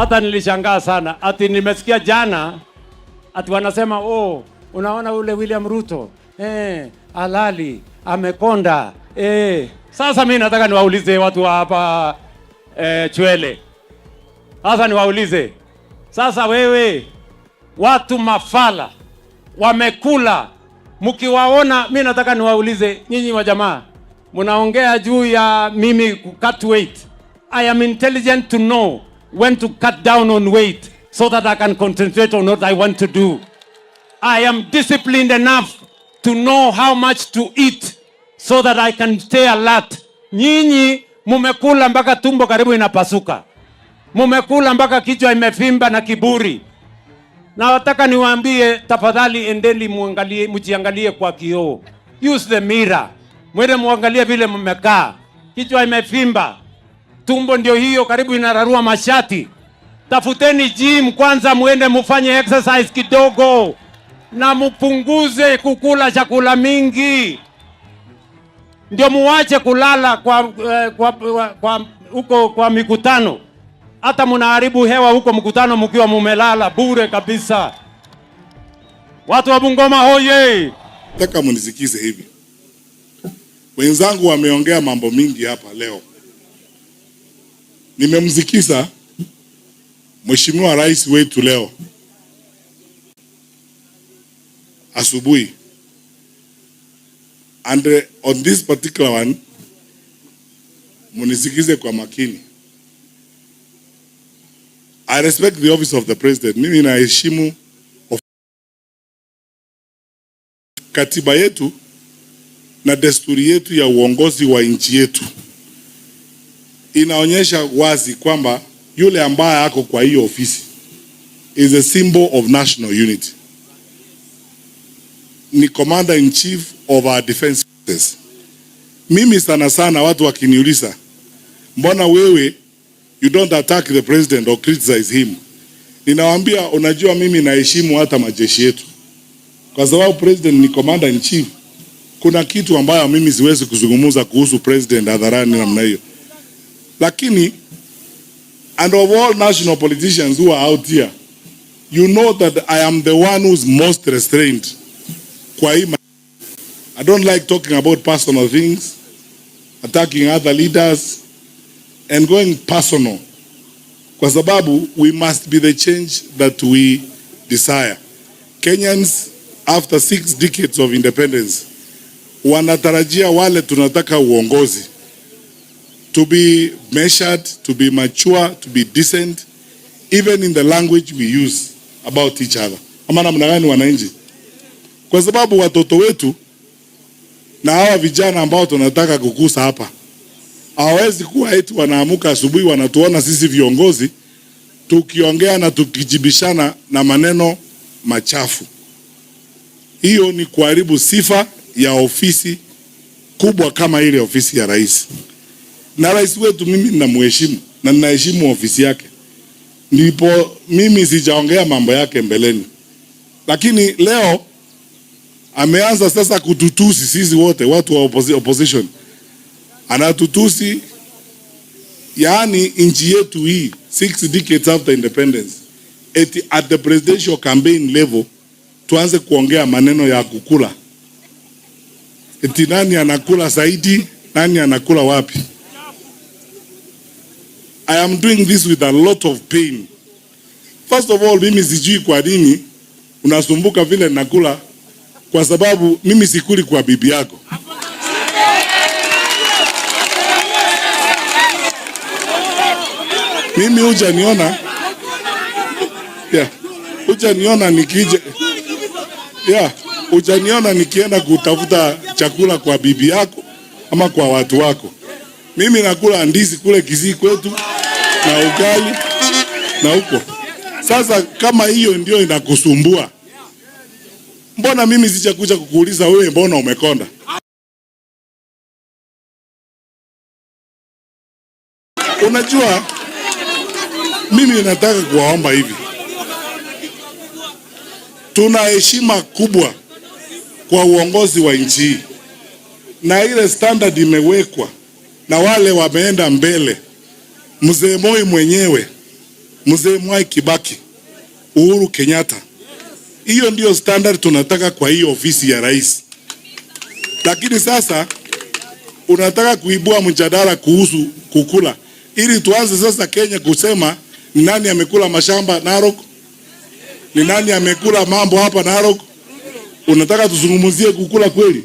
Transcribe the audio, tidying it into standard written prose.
Hata nilishangaa sana, ati nimesikia jana ati wanasema, oh, unaona ule William Ruto alali amekonda. Sasa mi nataka niwaulize watu wa hapa Chwele, sasa niwaulize sasa, wewe watu mafala wamekula, mkiwaona, mi nataka niwaulize nyinyi wa jamaa, mnaongea juu ya mimi ku cut weight. I am intelligent to know when to cut down on weight so that I can concentrate on what I want to do. I am disciplined enough to know how much to eat so that I can stay alert. Nyinyi mumekula mpaka tumbo karibu inapasuka, mumekula mpaka kichwa imefimba na kiburi. Na nataka niwaambie, tafadhali endeni muangalie, mjiangalie kwa kioo. Use the mirror. Mwende muangalie vile mmekaa, kichwa imefimba, tumbo ndio hiyo karibu inararua mashati. Tafuteni gym kwanza, muende mufanye exercise kidogo na mupunguze kukula chakula mingi, ndio muwache kulala kwa huko kwa mikutano. Hata mnaharibu hewa huko mkutano mkiwa mumelala bure kabisa. Watu wa Bungoma hoye! Nataka munisikize hivi. Wenzangu wameongea mambo mingi hapa leo. Nimemsikiza Mheshimiwa Rais wetu leo asubuhi. And on this particular one, munisikize kwa makini. I respect the office of the president. Mimi naheshimu katiba yetu na desturi yetu ya uongozi wa nchi yetu inaonyesha wazi kwamba yule ambaye ako kwa hiyo ofisi is a symbol of national unity. Ni commander in chief of our defense forces. Mimi sana sana watu wakiniuliza, mbona wewe you don't attack the president or criticize him? Ninawaambia, unajua mimi naheshimu hata majeshi yetu, kwa sababu president ni commander in chief. Kuna kitu ambayo mimi siwezi kuzungumza kuhusu president hadharani namna hiyo, lakini and of all national politicians who are out here, you know that I am the one who's most restrained. Kwa hii I don't like talking about personal things, attacking other leaders and going personal, kwa sababu we must be the change that we desire. Kenyans after 6 decades of independence wanatarajia wale tunataka uongozi to be measured, to be mature, to be decent, even in the language we use about each other. Ama namna gani wananchi? Kwa sababu watoto wetu na hawa vijana ambao tunataka kukusa hapa hawawezi kuwa eti wanaamuka asubuhi wanatuona sisi viongozi tukiongea na tukijibishana na maneno machafu. Hiyo ni kuharibu sifa ya ofisi kubwa kama ile ofisi ya rais. Na rais wetu mimi ninamheshimu na ninaheshimu ofisi yake. Ndipo mimi sijaongea mambo yake mbeleni. Lakini leo ameanza sasa kututusi sisi wote watu wa opposition. Anatutusi, yaani nchi yetu hii 6 decades after independence, eti at the presidential campaign level tuanze kuongea maneno ya kukula. Eti nani anakula zaidi, nani anakula wapi? I am doing this with a lot of pain. First of all, mimi sijui kwa nini unasumbuka vile nakula, kwa sababu mimi sikuli kwa bibi yako. Mimi hujaniona. Yeah. Hujaniona nikija. Yeah. Hujaniona nikienda kutafuta chakula kwa bibi yako ama kwa watu wako. Mimi nakula ndizi kule Kisii kwetu na ugali na huko. Sasa kama hiyo ndio inakusumbua, mbona mimi sijakuja kukuuliza wewe mbona umekonda? Unajua, mimi nataka kuwaomba hivi. Tuna heshima kubwa kwa uongozi wa nchi hii, na ile standard imewekwa na wale wameenda mbele. Mzee Moi mwenyewe Mzee Mwai Kibaki, Uhuru Kenyatta. Hiyo ndio standard tunataka kwa hiyo ofisi ya rais. Lakini sasa unataka kuibua mjadala kuhusu kukula, ili tuanze sasa Kenya kusema ni nani amekula mashamba Narok, ni nani amekula mambo hapa Narok. Unataka tuzungumzie kukula kweli?